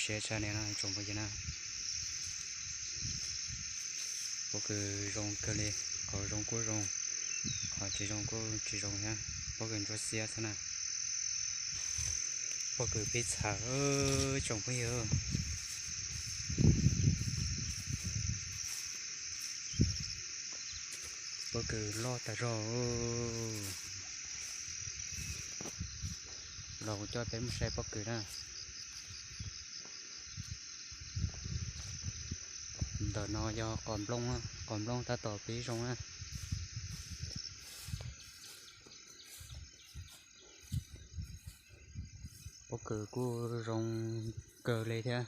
Siab tshaj li na tsoom phooj ywg na. Pob kws zoo kawg li, qhov zoo kuj zoo, qhov tsis zoo kuj tsis zoo thiab. Pob kws ntsuab xiab xwb na. Pob kws pib txhawv tsoom phooj ywg. Pob kws loj tag zog. Los kuv coj peb mus saib pob kws na. Ntawm no yog qos nplooj, qos nplooj tab tom pib zoo na. Pob kws kuj zoo kawg li thiab.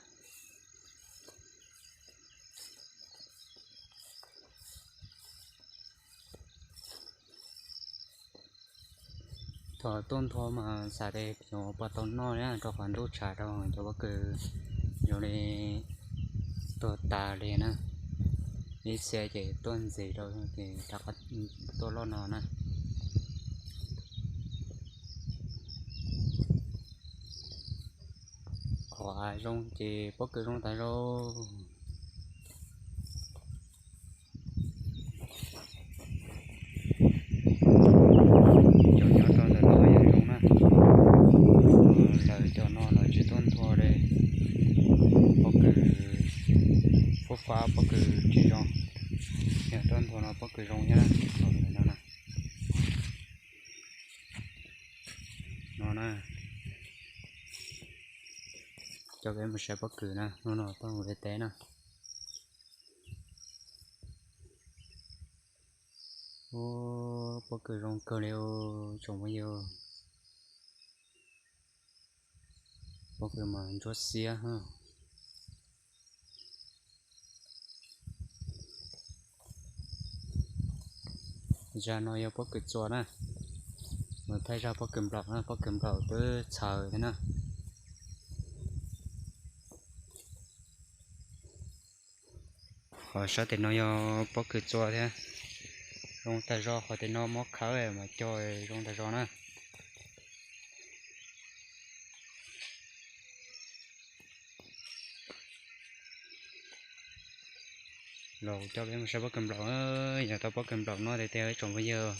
Thaum tuaj nthua mas xav tias yuav puas tau noj na, rau qhov ntuj tshav rau cov pob kws zoo li tuag tas li na. Ib txhia ces tuaj ntxiv rau ces rov qab tuaj loj no na. Qhov av zoo ces pob kws zoo tas zog. Cov nyob rau ntawm no yog zoo na. Lawv cov no lawv tsis tuaj nthua li. Pob kws fub fab pob kws tsis zoo. Yog tuaj nthua no pob kws zoo thiab na. No na, coj peb mus saib pob kws na, hnub no tuaj mus de teb na. Ub, pob kws zoo kawg li tsoom phooj ywg. Pob kws mas ntsuab xiab. Zaj no yog pob kws txua na, mus thaij zaj pob kws nplaum na, pob kws nplaum twb txhaws thiab na. Qhov sab tim no yog pob kws txua thiab, zoo tas zog. Qhov tim no muab khawb mas cog zoo tas zog na. Los coj peb mus saib pob kws nplaum, yog tau pob kws nplaum noj tiag tiag tsoom phooj ywg.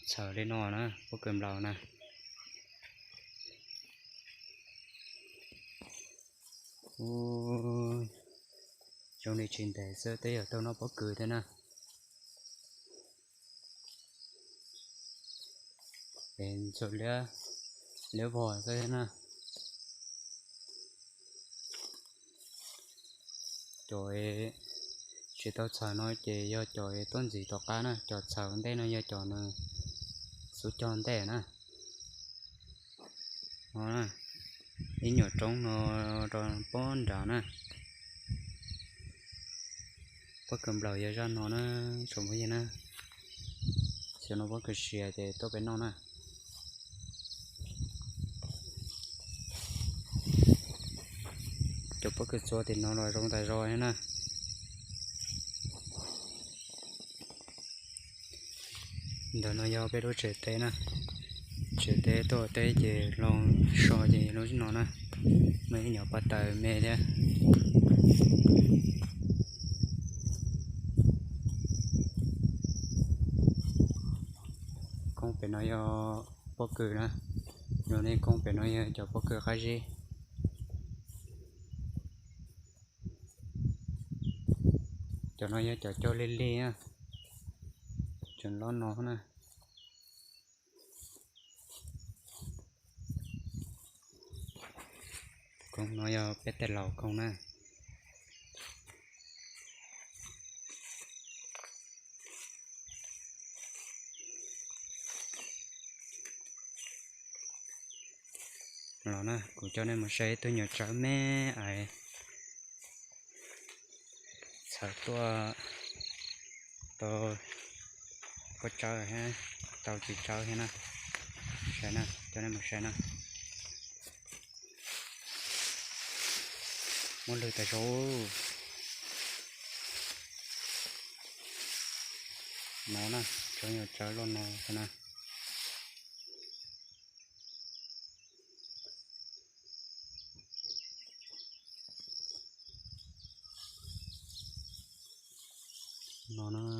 Txhaws li no na, pob kws nplaum na. Ub, zoo li tsis ntev xwb twb yog tau noj pob kws thiab na. Es ntxuav liab, liab vog xwb thiab na. Cov tsis tau txhaws no ces yog cov tuaj ntxiv tom qab na, cov txhaws ua ntej no yog cov nws xub cog ntej na. Ib nyuam roob no rau pob nrad na. Pob kws nplaum yog zaj no na, tsoom phooj ywg na. Xyov no pob kws siav ces tuaj peb noj na. Cov pob kws txua tim no los zoo tas zog thiab na. Ntawm no yog peb lub tsev teb na. Tsev teb tuaj teb ces los so ces lub no na. Muaj ib nyuam paj taws me thiab. Koob pem no yog pob kws na. Zoo li koob pem no yog cov pob kws qab zib. Cov no yog cov cog lig lig na. Tseem loj no na. Koob no yog peb tej laus koob na. Los na, kuv coj nej mus saib ib tug nyuam tsawb me ais txhawv tuaj tau pob tsawb thiab, tau txiv tsawb thiab na. Saib na, coj nej mus saib na. Muaj lwg tas zog. No na, cov nyuam tsawb loj no xwb na. no na.